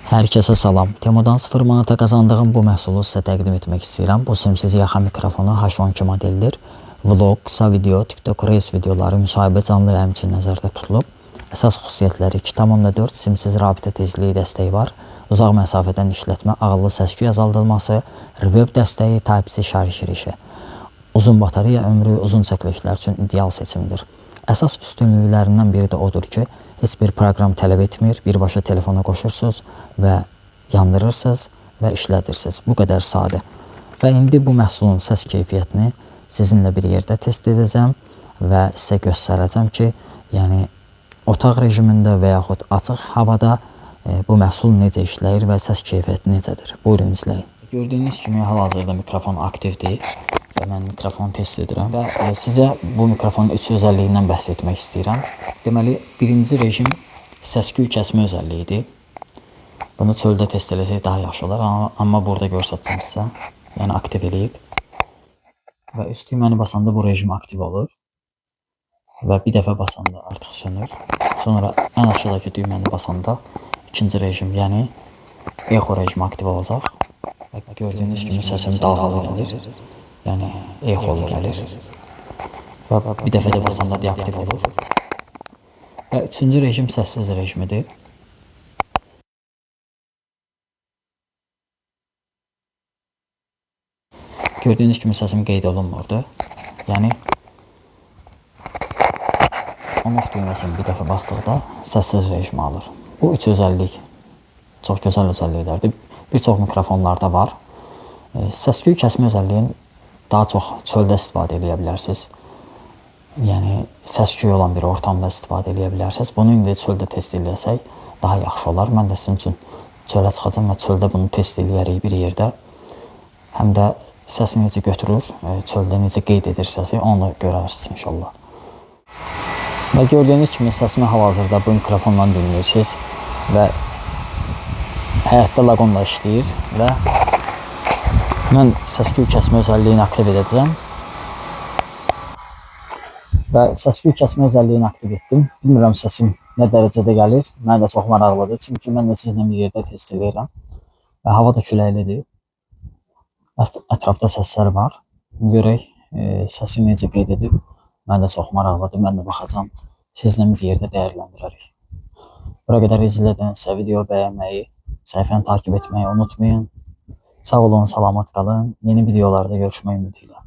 Hər kəsə salam. Temudan 0 manata qazandığım bu məhsulu sizə təqdim etmək istəyirəm. Bu simsiz yaxa mikrofonu H12 modeldir. Vlog, qısa video, TikTok Reels videoları, müsahibə, canlı yayım üçün nəzərdə tutulub. Əsas xüsusiyyətləri 2,4 simsiz rabitə tezliyi dəstəyi var. Uzaq məsafədən işlətmə, ağıllı səs-küy azaldılması, reverb dəstəyi, Type-C şarj girişi. Uzun batareya ömrü uzun çəkilişlər üçün ideal seçimdir. Əsas üstünlüklərindən biri də odur ki, heç bir proqram tələb etmir. Birbaşa telefona qoşursunuz və yandırırsınız və işlədirsiniz. Bu qədər sadə. Və indi bu məhsulun səs keyfiyyətini sizinlə bir yerdə test edəcəm və sizə göstərəcəm ki, yəni otaq rejimində və yaxud açıq havada bu məhsul necə işləyir və səs keyfiyyəti necədir. Buyurun izləyin. Gördüyünüz kimi hal-hazırda mikrofon aktivdir və mən mikrofonu test edirəm və sizə bu mikrofonun üç özəlliyindən bəhs etmək istəyirəm. Deməli, birinci rejim səs-küy kəsmə özəlliyidir. Bunu çöldə test eləsək daha yaxşı olar, amma burada göstərəcəm sizə. Yəni aktiv eləyib və üst düyməni basanda bu rejim aktiv olur və bir dəfə basanda artıq sönür. Sonra ən aşağıdakı düyməni basanda ikinci rejim, yəni echo rejimi aktiv olacaq. Və gördüyünüz kimi səsim dalğalı gəlir. Yəni exolu gəlir. Və bir dəfə də basanda deaktiv olur. Və üçüncü rejim səssiz rejimidir. Gördüyünüz kimi səsim qeyd olunmurdu. Yəni on-off düyməsini bir dəfə basdıqda səssiz rejimi alır. Bu üç özəllik çox gözəl özəlliklərdir. Bir çox mikrofonlarda var. Səs-küy kəsmə özəlliyini daha çox çöldə istifadə eləyə bilərsiniz. Yəni səs-küy olan bir ortamda istifadə eləyə bilərsiniz. Bunu indi çöldə test eləyəsək daha yaxşı olar. Mən də sizin üçün çölə çıxacağam və çöldə bunu test eləyərik bir yerdə. Həm də səsi necə götürür, çöldə necə qeyd edir səsi, onu görərsiniz inşallah. Və gördüyünüz kimi səsimi hal-hazırda bu mikrofonla dinləyirsiniz və həyətdə laqonla işləyir və mən səs-küy kəsmə özəlliyini aktiv edəcəm. Və səs-küy kəsmə özəlliyini aktiv etdim. Bilmirəm səsim nə dərəcədə gəlir. Mənə də çox maraqlıdır. Çünki mən də sizinlə bir yerdə test eləyirəm. Və hava da küləklidir. Ətrafda səslər var. Görək səsi necə qeyd edib. Mənə də çox maraqlıdır. Mən də baxacağam. Sizinlə bir yerdə dəyərləndirərik. Bura qədər izlədinizsə video bəyənməyi, səhifəni takip etməyi unutmayın. Sağ olun, salamat qalın. Yeni videolarda görüşmək ümidi ilə.